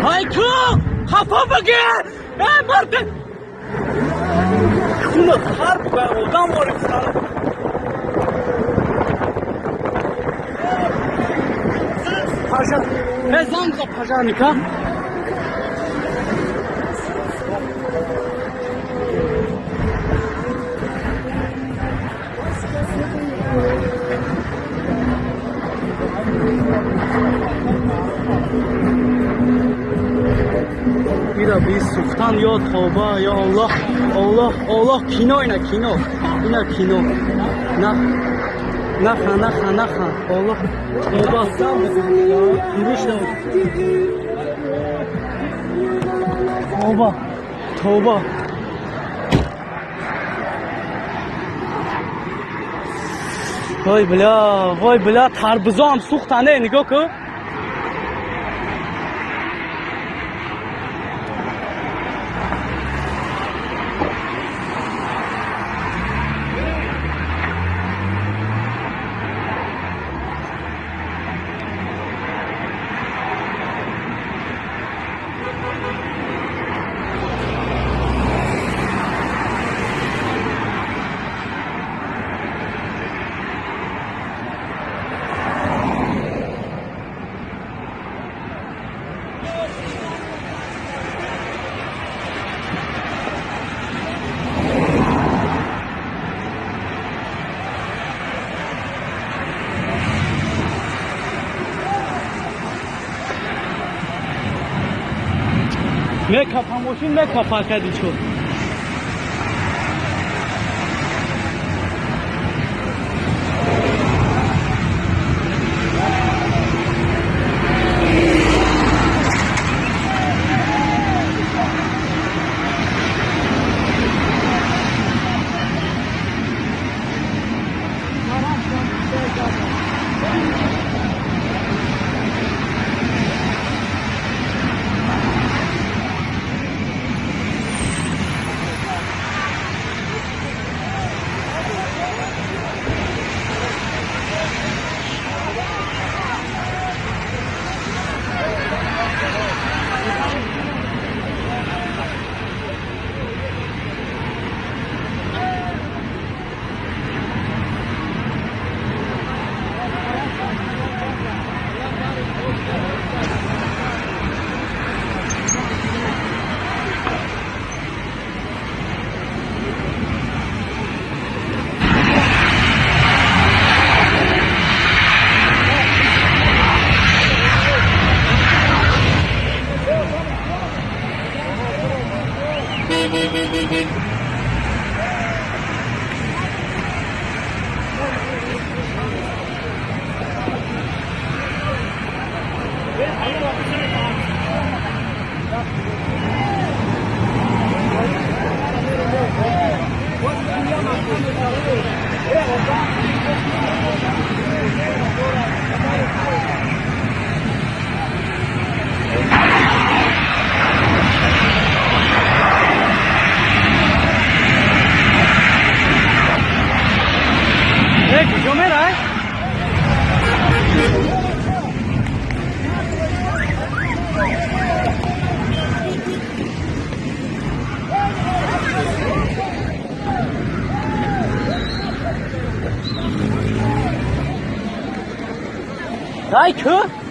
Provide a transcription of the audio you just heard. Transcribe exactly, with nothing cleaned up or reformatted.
Hayku, xəfə bıgir! Ey, mırdı! Bunda har bir odəm var. Paja. Ey, zəng bıza pajanika. İrə biz suxtən, ya tovbə, ya Allah, Allah, Allah, kino inə, kino. İnə kino. Nax, nax, nax, nax, Allah, tovbə. Tovbə. Tovbə. Voy, bılə, voy, bılə, tərbuzoən suxtəne, niqo kı. Mekə, pomoşin mekə, fəqəti ço. Ay, kı?